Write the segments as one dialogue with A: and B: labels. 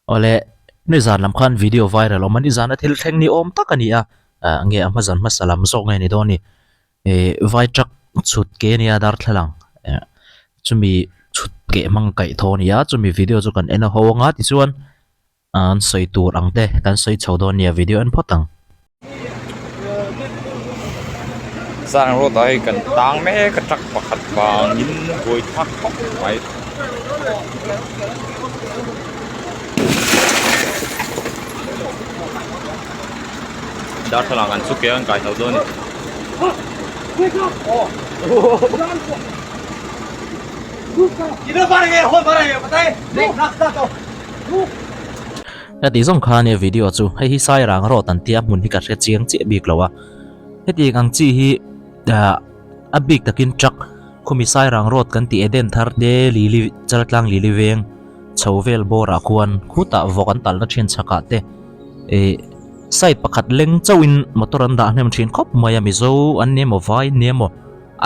A: Awle, nizan lam khan video viral awm a, nizana thil thleng ni awm tak a ni a, ah nge a hmazan hmasa lam zawk nge ni dawn ni. Ih vai truck chhut ke a nia darthlalang eh chumi chhut keh hmang kaih thaw a ni a, chumi video chu kan en a ho anga tichuan an sawi tur ang te kan sawi chho dawn nia video en phawt ang.
B: Zan road ah hei kan tang mek a truck pakhat vangin buai thlak khawp mai. Darthlalang an chu ke an kai tho dawn a ni.
A: Heti zawng kha ania video chu hei hi Sairang road an tia hmun hi ka hre chiang chiah bik lo a hetiang ang chi hi ah a bik takin truck khumi Sairang road kan tih Eden thar te Lili Chaltlang Lili veng chho vel bawr ah khuan khutah vawk an talna thin chhak ah te ih side pakhat leng chauhin motor an dah hnem thin khawp mai a Mizo an ni emaw vai an ni emaw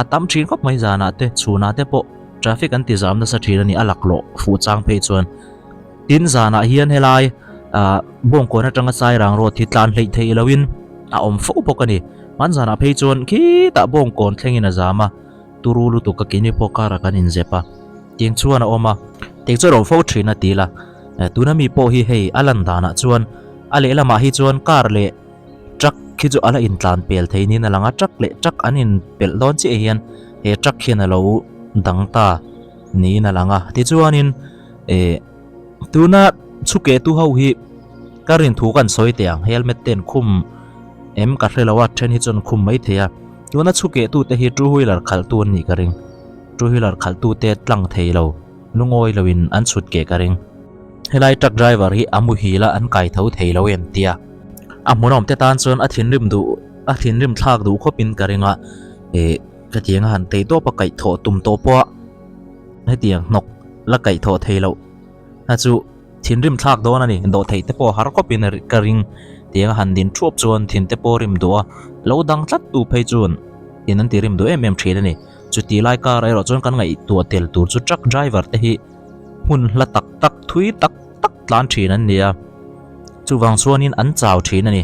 A: a tam thin khawp mai zanah te chhunah te pawh traffic an ti zam nasa thin a ni a laklawh fuh chang phei chuan. Tin zanah hian helai ah bawngkawn atanga Sairang road hi tlan hleih theih loin a awm fo bawk a ni. Hman zanah phei chuan khitah bawngkawn thlengin a zam a, turu lutuk a keini pawh car ah kan inzep a, tiang chuan a awm a, tiang chuan a awm fo thin a ti ila. Tuna mi pawh hi hei a lan danah chuan a lehlamah hi chuan car leh truck khi chu a la intlan pel thei niin a lang a, truck leh truck an inpelh dawn chiah hian he truck hian a lo dang ta niin a lang a. Tichuanin. Eh tuna chhuke tu ho hi ka rin thu kan sawi teh ang helmet te an khum em ka hre lo a then hi chuan khum mai thei a tuna chhuke tu te hi two wheeler khalh tu an nih ka ring two wheeler khalh tu te tlang thei lo lungawi lo in an chhut keh ka ring helai truck driver hi a muhil a an kai tho thei lo em tia a hmunawm te tan chuan a thinrim duh a thinrim thlak duh khawp in ka ring a eh ka tiang a han tei tawp a kaih thawh tum tawh pawh a. Hetiang hnawk la kaih thawh thei loh a chu thinrim thlak dawn a ni. Dawh theih te pawh har khawpin ka ring tiang a han din thuap chuan thin te pawh rim duh a, lo dang tlat tu phei chuan thin an ti rim duh em em thin a ni. Chuti lai kar erawh chuan kan ngaihtuah tel tur chu truck driver te hi hmun hla tak tak thui tak tak tlan thin an ni a, chuvang chuanin an chau thin a ni.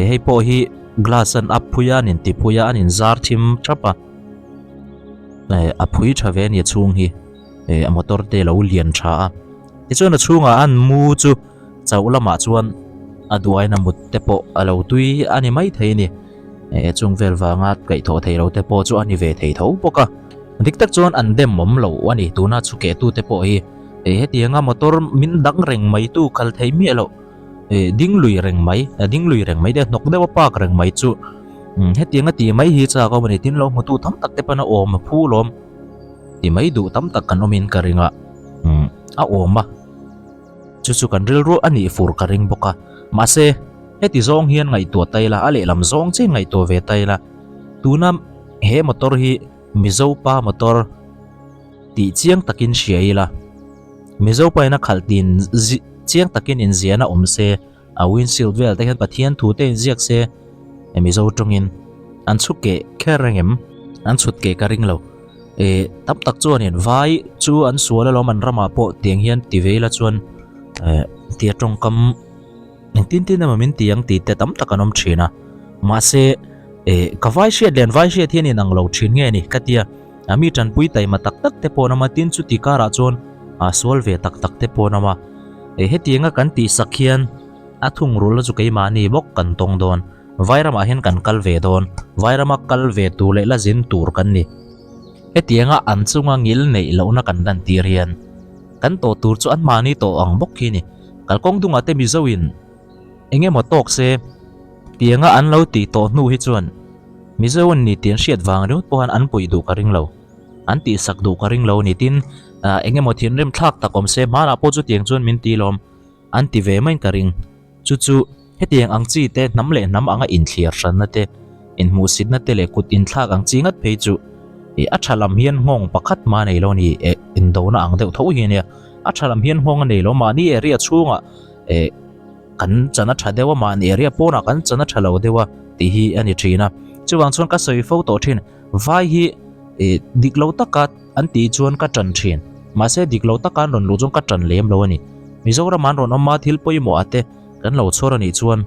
A: Hei pawh hi glass an up phui a, an inti phui a, an inzar thim thap a. Eh a phui tha ve a ni a chhung hi eh a motor te lo lian tha a tichuan a chhungah an mu chu chauh lamah chuan a duaina mut te pawh a lo tui a ni mai thei a ni eh chung vel vanga kaihthawh thei lo te pawh chu a ni ve thei tho bawk a dik tak chuan an dem awm lo a ni tuna chhu keh tu te pawh hi eh hetianga motor min dang reng mai tu kal thei miah loh eh ding lui reng mai a ding lui reng mai te hnawk deuh a park reng mai chu umm hetiang a tih mai hi chak a awm a ni tin lo hmutu tam tak te pawn a awm a phul awm ti mai duh tam tak kan awmin ka ring a umm a awm a chu chu kan rilru a nih fur ka ring bawk a mahse heti zawng hian ngaihtuah ta ila a lehlam zawng chian ngaihtuah ve ta ila tuna he motor hi Mizo pa motor tih chiang takin hria ila Mizo pa in a khalh tin chiang takin inziahna awm se a windshield vel te hian Pathian thu te inziak se Mizo tawngin an chhuk keh kher reng em an chhut keh ka ring lo eh tam tak chuanin vai chu an sual alawm an ramah pawh tiang hian ti ve ila chuan eh tia tawngkam Engtin tin emaw min ti ang tih te tam tak an awm thin a, mahse eh ka vai hriat leh an vai hriat hian inang lo thin nge ni ka tia, a mi tanpui taima tak tak te pawh an awm a, tin chuti karah chuan a sual ve tak tak te pawh an awm a, eh hetianga kan tih sak hian a thungrul na chu keimahni bawk kan tawng dawn, Vairamah hian kan kal ve dawn, Vairama kal ve tur leh la zin tur kan ni. Hetianga an chunga ngil neih lohna kan lantir hian kan tawh tur chu anmahni tawh ang bawk hi ni. Kalkawng dungah te Mizo in eng emaw tawk se tianga an lo tih tawh hnu hi chuan Mizo an ni tih an hriat vang ringawt pawh hian an puih duh ka ring lo, an tihsak duh ka ring lo a ni. Tin, eng emaw thinrim thlak tak awm se hmanah pawh chutiang chuan min ti lawm an ti ve maiin ka ring. Chu chu hetiang ang chi te hnam leh hnam anga inthliar hranna te, inhmuhsitna te leh kut inthlak ang chi ngat phei chu ih a tha lam hian nghawng pakhat hma nei lo a ni eh indona ang deuh tho hi a nia. A tha lam hian nghawng a nei lo mahni area chhungah eh kan chan a tha deuh a mahni area pawnah kan chan a tha lo deuh a tih hi a ni thin a. Chuvang chuan ka sawi fo tawh thin vai hi ih dik lo taka an tih chuan ka tan thin mahse dik lo taka an rawn luh chuan ka tan lem lo a ni. Mizoram an rawn awm a thil pawimawh ah te kan lo chhawr a nih chuan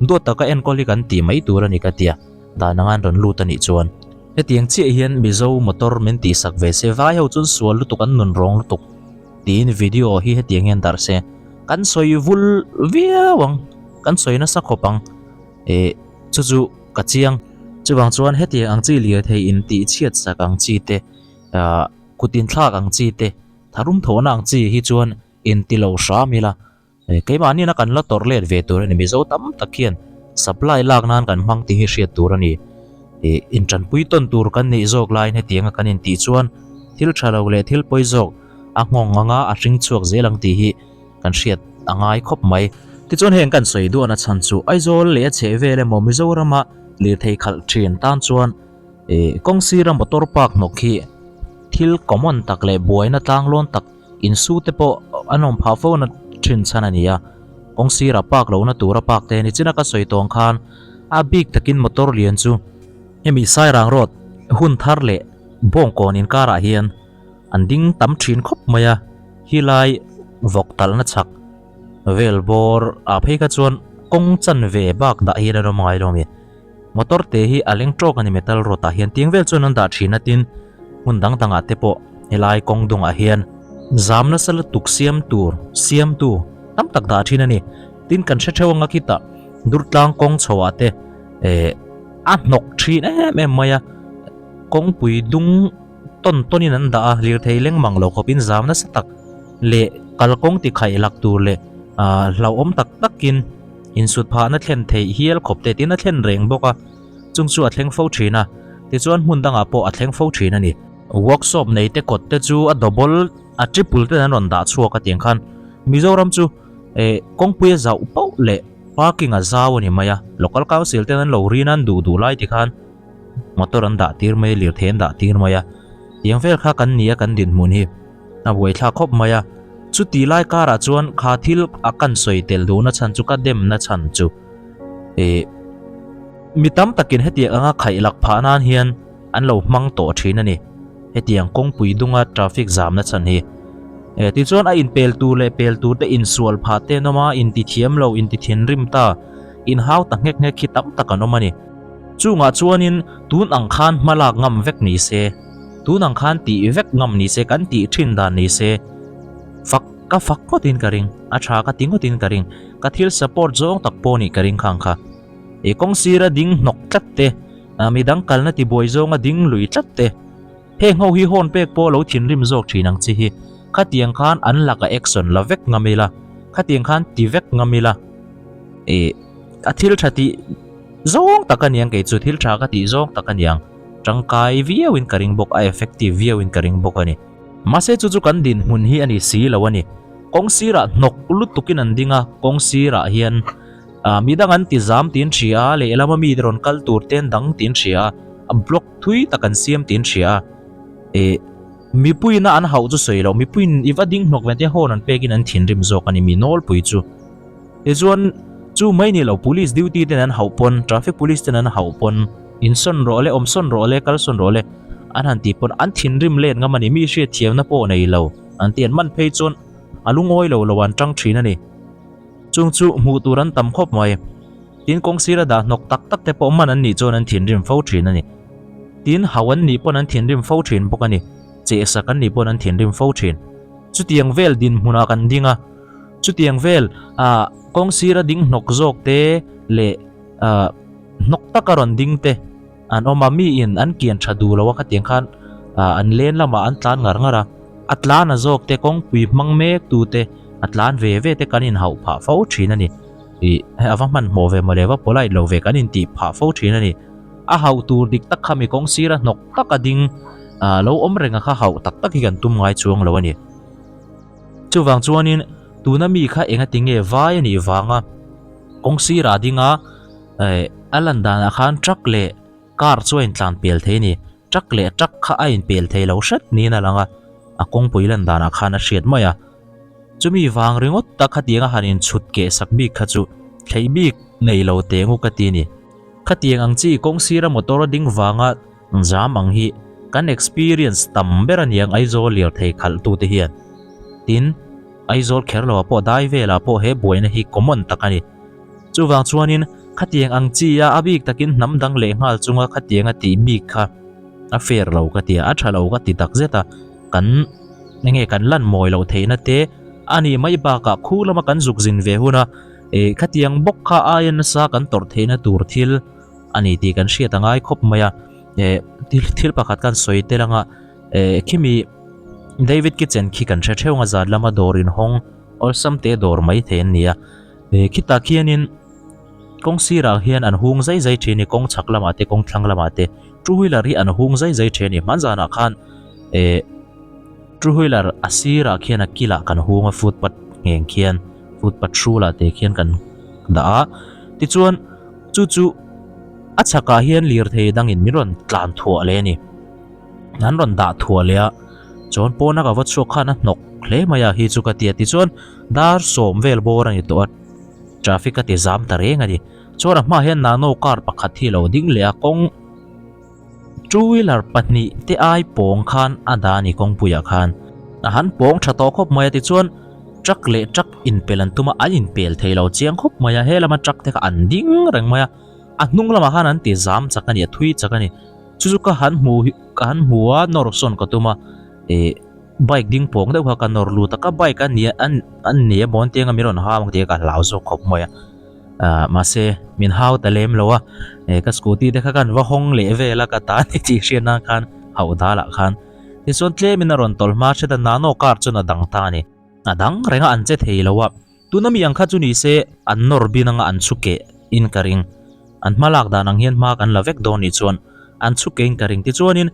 A: duat taka enkawl hi kan ti mai tur a ni ka tia dan anga an rawn lut a nih chuan. Hetiang chiah hian Mizo motor min tihsak ve se vai ho chuan sual lutuk an nun rawng lutuk tiin video hi hetiang hian darh se kan sawi vul viau ang kan sawi nasa khawp ang eh chu chu ka chiang. Chuvang chuan hetiang ang chi lirthei in tih chhiat sak ang chi te ah kut inthlak ang chi te tharum thawhna ang chi hi chuan inti lo hram ila keimahni na kan la tawrh let ve tur a ni Mizo tam tak hian supply lak nan kan hmang tih hi hriat tur a ni ih intanpui tawn tur kan neih zawk laiin hetianga kan intih chuan thil tha lo leh thil pawi zawk a nghawng anga a hring chhuak zel ang tih hi kan hriat a ngai khawp mai. Tichuan heng kan sawi duahna chhan chu Aizawl leh a chheh vel emaw Mizorama lirthei khalh thin tan chuan ih kawng sira motor park hnawk hi thil common tak leh buaina tlanglawn tak insu te pawh an awm phah fo na thin chhan a ni a. Kawng sira park lohna tura park te nichina ka sawi tawng khan a bik takin motor lian chu hemi Sairang road hun thar leh Bawngkawn inkarah hian an ding tam thin khawp mai a, helai vawk talhna chhak vel bawr ah phei kha chuan kawng chanve bak dah hian an awm ngai lo a ni. Motor te hi a leng tawk a ni metal road ah hian tiang vel chuan an dah thin a tin hmun dang dang ah te pawh helai kawng dung ah hian zam nasa lutuk siam tur siam tu tam tak dah thin a ni. Tin kan hre theuh anga khitah Durtlang kawng chho ah te eh a hnawk thin em em mai a kawngpui dung tawn tawnin an dah a lirthei leng mang lo khawpin zam nasa tak leh kalkawng ti khaih lak tur leh ah hlauhawm tak takin insut phahna thlen theih hial khawp te tin a thlen reng bawk a chung chu a thleng fo thin a tichuan hmun dangah pawh a thleng fo thin a ni. Workshop nei te kawt te chu a double a triple ten an rawn dah chhuak a tiang khan Mizoram chu eh kawngpui a zauh pauh leh parking a zau a ni mai a local council ten an lo rin a an duh duh lai tikhan motor an dah tir mai a lirthei an dah tir mai a tiang vel kha kan ni a kan dinhmun hi a buaithlak khawp mai a chuti lai karah chuan kha thil a kan sawi tel duhna chhan chu ka demna chhan chu ih mi tam takin hetiang anga khaih lak phah nan hian an lo hmang tawh thin a ni hetiang kawngpui dunga traffic zamna chhan hi eh tichuan a inpel tur leh pel tur te insual phah te an awm a intithiam lo intithinrim ta inhau ta nghek nghek hi tam tak an awm a ni. Chungah chuanin tun ang khan hma lak ngam vek ni se, tun ang khan tih vek ngam ni se, kan tih thin dan ni se, fak ka fak ngawtin ka ring, a tha ka ti ngawtin ka ring, ka thil support zawng tak pawh nih ka ring khang kha. I kawng sira ding hnawk tlat te, midang kalna tibuai zawnga ding lui tlat te, heng ho hi hawn pek pawh lo thinrim zawk thin ang chi hi, khatiang khan an laka action la vek ngam ila, khatiang khan ti vek ngam ila, ih a thil tha tih. Zawng tak a niang kei chu thil tha ka tih zawng tak a niang. Tangkai viauin ka ring bawk a effective viauin ka ring bawk a ni. Mahse chu chu kan dinhmun hi a ni si lo a ni. Kawng sirah hnawk lutukin an ding a, kawng sirah hian ah midang an ti zam tiin hria a, lehlam a mi rawn kal tur te an dang tiin hria a, a block thui tak an siam tiin hria a. Ih mipuiin a an hauh chu sawi loh, mipuiin i va ding hnawk ve tia horn an pekin an thinrim zawk a ni mi nawlpui chu. Tichuan, chu mai ni lo police duty ten an hauh pawn, traffic police ten an hauh pawn, insawn rawh le, awmsawn rawh le, kalsawn rawh le an han tih pawn an thinrim let ngam a ni, mi hriatthiamna pawh nei lo an ti an man phei chuan a lungawi lo lo an tang thin a ni. Chung chu hmuh tur an tam khawp mai. Tin kawng sira dah hnawk tak tak te pawh man an nih chuan an thinrim fo thin a ni. Tin hauh an nih pawn an thinrim fo thin bawk a ni. Chehsak an nih pawn an thinrim fo thin. Chutiang vel dinhmunah kan ding a. Chutiang vel ah kawng sira ding hnawk zawk te leh ah hnawk taka rawn ding te an awm a, mi in an kian tha duh lo a khatiang khan ah an len lamah an tlan ngar ngar a, a tlan a zawk te kawngpui hmang mek tu te a tlan ve ve te kan inhauh phah fo thin a ni. Ih hei a va hmanhmawh ve mawle va polite lo ve kan intih phah fo thin a ni. A hauh tur dik tak kha mi kawng sira hnawk taka ding ah lo awm reng a kha hauh tak tak hi kan tum ngai chuang lo a ni. Chuvang chuanin tuna mi kha enga tinge vai a nih vanga kawng sirah dinga eh a lan danah khan truck leh car chu a intlan pel thei a ni. Truck leh truck kha a inpel thei lo hret niin a lang a, a kawngpui lan danah khan a hriat mai a. Chumi vang ringawt tak khatianga han inchhut keh sak bik kha chu thleih bik nei lo teh ngu ka ti a ni. Khatiang ang chi kawng sira motor a ding vanga Zam ang hi kan experience tam ber aniang Aizawl lirthei khalh tute hian. Tin, Aizawl kher loah pawh dai velah pawh he buaina hi common tak a ni. Chuvang chuanin khatiang ang chi a a bik takin hnam dang leh nghal chunga khatiang a tih bik kha a fair lo ka ti a, a tha lo ka ti tak zet a, kan enge kan lan mawi loh theihna te a nih mai bakah khu lama kan zuk zin ve hun a, eh khatiang bawk kha aia nasa kan tawrh theihna tur thil a ni tih kan hriat a ngai khawp mai a, eh thil pakhat kan sawi tel anga eh khimi David kitchen khi kan hre theuh anga zan lama dawr inhawng awlsam te dawr mai thei an ni a. He khitah khianin kawng sirah hian an hung zai zai thin a ni kawng chhak lamah te kawng thlang lamah te two wheeler hi an hung zai zai thin a ni hmanzanah khan eh two wheeler a sirah khian a kilah kan hung a footpath ngheng khian footpath hrulah te khian kan dah a tichuan chu chu a chhakah hian lirthei dangin min rawn tlan thuah leh a ni. An rawn dah thuah leh a, chuan pawna ka va chhuak khan a hnawk hle mai a hi chu ka ti a tichuan dar sawm vel bawr a ni tawh a, traffic a ti zam ta reng a ni. Chuan a hmaah hian nano car pakhat hi a lo ding leh a, kawng two wheeler pahnih te ai pawng khan a dah a ni kawngpuiah khan. A han pawng tha tawh khawp mai a tichuan truck leh truck inpel an tum a, an inpel thei lo chiang khawp mai a, he lama truck te kha an ding reng mai a, a hnung lamah khan an ti zam chak a ni a thui chak a ni. Chu chu ka han hmu hi ka han hmu a nawr sawn ka tum a ih bike ding pawng deuh kha ka nawr lut a ka bike a nia an an ni a mawn tianga min rawn hau ang tih ka hlau zawk khawp mai a ah mahse min hau ta lem lo a eh ka scooty te kha ka han va hawng leh vel a ka ta ni tih hriat nan khan hauh dal ah khan tichuan tlem in a rawn tawlh hma hret a nano car chuan a dang ta a ni a dang reng a an che thei lo a. Tuna mi ang kha chu ni se an nawr bin anga an chhu keh in ka ring. An hma lak dan ang hian hma kan la vek dawn nih chuan an chhu keh in ka ring. Tichuanin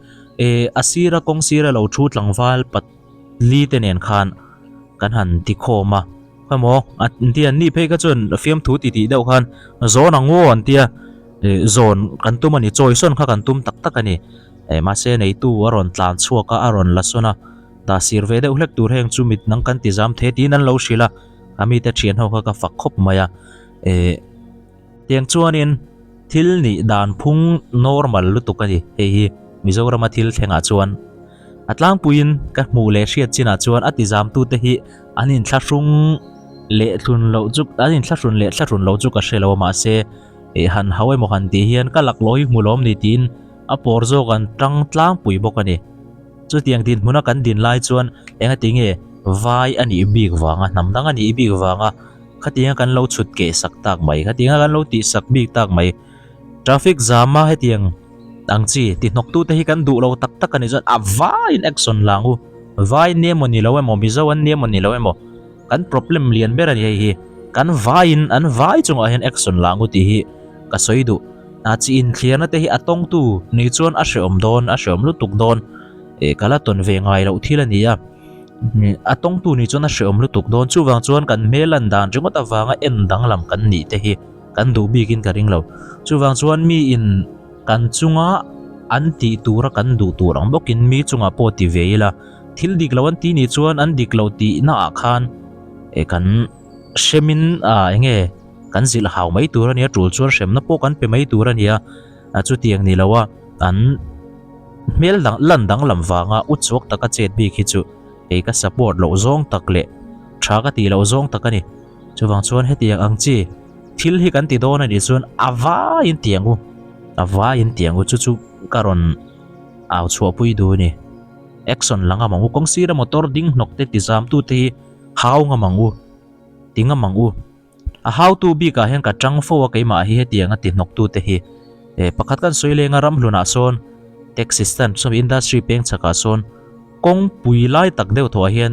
A: eh a sira kawng sira lo thu tlangval patli te nen khan kan han ti khawm a. Khawimaw an ti an nih phei kha chuan fiamthu ti tih deuh khan zawn ang aw an tia eh zawn kan tum a ni chawi sawn kha kan tum tak tak a ni. Eh mahse neitu a rawn tlan chhuak a a rawn la sawn a. Dah sir ve deuh hlek tur heng chu mit nang kan ti zam the tiin an lo hrilh a, a mite thian ho kha ka fak khawp mai a. Eh, tiang chuanin thil nih dan phung normal lutuk a ni hei hi Mizorama thil thlengah chuan. A tlangpuiin ka hmuh leh hriat chinah chuan a ti zamtute hi an inthlahrung leh thlun loh chu an inthlahrun leh thlahrun loh chu ka hre lo a mahse eh han hau emaw han tih hian ka laklawh hi hmu lawm ni tiin a pawr zawk an tang tlangpui bawk a ni. Chutiang dinhmuna kan din lai chuan engati nge vai a nih bik vanga, hnam dang a nih bik vanga khatianga kan lo chhut keh sak tak mai, khatianga kan lo tih sak bik tak mai. Traffic jam a hetiang ang chi ti hnawk tute hi kan duh lo tak tak a nih chuan a vaiin action la ang u. Vai nia emaw ni lo emaw, Mizo an nia emaw ni lo emaw kan problem lian ber a ni hei hi. Kan vaiin an vai chungah hian action la ang u tih hi ka sawi duh. A chi inthliarna te hi a tawngtu ni chuan a hreawm dawn, a hreawm lutuk dawn. Eh ka la tawn ve ngai loh thil a ni a. A tawngtu ni chuan a hreawm lutuk dawn. Chuvang chuan kan hmel lan dan ringawt avanga en danglam kan nih te hi kan duh bikin ka ring lo. Chuvang chuan mi in kan chunga an tih tura kan duh tur ang bawkin mi chungah pawh ti ve ila. Thil dik lo an tih ni chuan an dik lo tihna ah khan eh kan hremin ah enge Kan zilh hau mai tur a nia, tul chuan hremna pawh kan pe mai tur a nia, a chutiang ni lo a, an hmel dang lan danglam vanga u chhuak taka chet bik hi chu kei ka support loh zawng tak leh tha ka tih loh zawng tak a ni. Chuvang chuan hetiang ang chi thil hi kan ti dawn a nih chuan a vaiin ti ang u, a vaiin ti ang u chu chu ka rawn au chhuahpui duh a ni. Action la ngam ang u, kawng sira motor ding hnawk te ti zam tute hi hau ngam ang u, ti ngam ang u. A hautu bikah hian ka tang fo a keimah hi hetiang a ti hnawktu te hi. Eh pakhat kan sawi leng a ram hlunah sawn taxi stand sawmi industry peng chhakah sawn kawngpui lai tak deuh thawhah hian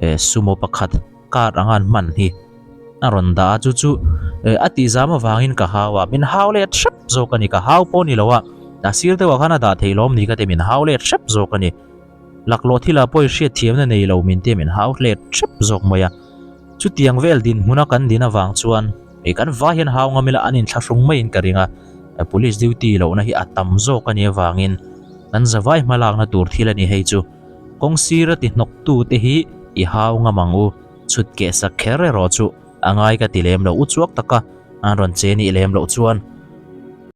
A: eh sumo pakhat car anga an hman hi a rawn dah a chu chu eh a tih zam avangin ka hau a min hau let hrep zawk a ni ka hau pawh ni lo a a sir deuhah khan a dah thei lawm ni ka ti min hau let hrep zawk a ni. Laklawh thilah pawh i hriatthiamna nei lo min tia min hau let hrep zawk mai a. Chutiang vel dinhmuna kan din avang chuan hei kan vai hian hau ngam ila an inthlahrung maiin ka ring a, police duty lohna hi a tam zawk a nih avangin kan zavai hmalakna tur thil a ni hei chu. Kawng sira ti hnawktu te hi i hau ngam ang u, chhut keh sak kher erawh chu a ngai ka ti lem lo, u chuak taka an rawn che nih lem loh chuan.